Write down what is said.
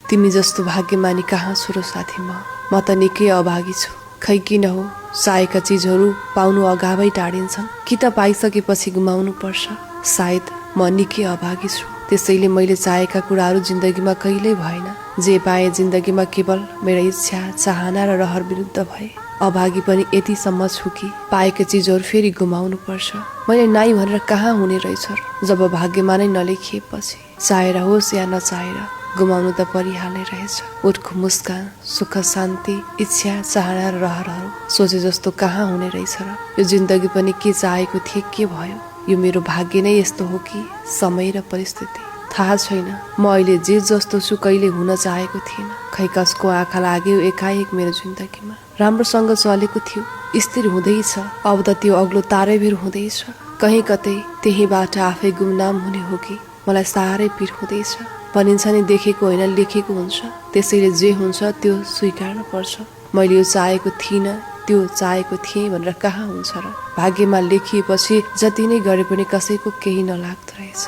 तिमी जस्तो भाग्यमानी कहाँ छु र साथी म त निकै अभागी छु। खै किन हो चाहेका चिजहरू पाउनु अगावै टाढिन्छन्, कि त पाइसकेपछि गुमाउनु पर्छ। सायद म निकै अभागी छु, त्यसैले मैले चाहेका कुराहरू जिन्दगीमा कहिल्यै भएन। जे पाए जिन्दगीमा केवल मेरो इच्छा, चाहना र रहर विरुद्ध भए। अभागी पनि यतिसम्म छु कि पाएका चिजहरू फेरि गुमाउनु पर्छ। मैले नाइ भनेर कहाँ हुने रहेछ र, जब भाग्यमा नै नलेखिएपछि। चाहेर होस् या नचाहेर गुमाउनु त परिहाल्ने रहेछ। ओठको मुस्कान, सुख शान्ति, इच्छा, चाहना र रहरहरू सोचे जस्तो कहाँ हुने रहेछ र। यो जिन्दगी पनि के चाहेको थिए के भयो। यो मेरो भाग्य नै यस्तो हो कि समय र परिस्थिति थाहा छैन। म अहिले जे जस्तो छु कहिले हुन चाहेको थिएन। खै कसको आँखा लाग्यो एकाएक मेरो जिन्दगीमा। राम्रोसँग चलेको थियो, स्थिर हुँदैछ, अब त त्यो अग्लो तारेभिर हुँदैछ। कहीँ कतै त्यहीबाट आफै गुमनाम हुने हो कि मलाई साह्रै पिर हुँदैछ। भनिन्छ नि देखेको होइन लेखेको हुन्छ, त्यसैले जे हुन्छ त्यो स्वीकार्नु पर्छ। मैले यो चाहेको थिइनँ, त्यो चाहेको थिएँ भनेर कहाँ हुन्छ र। भाग्यमा लेखिएपछि जति नै गरे पनि कसैको केही नलाग्दो रहेछ।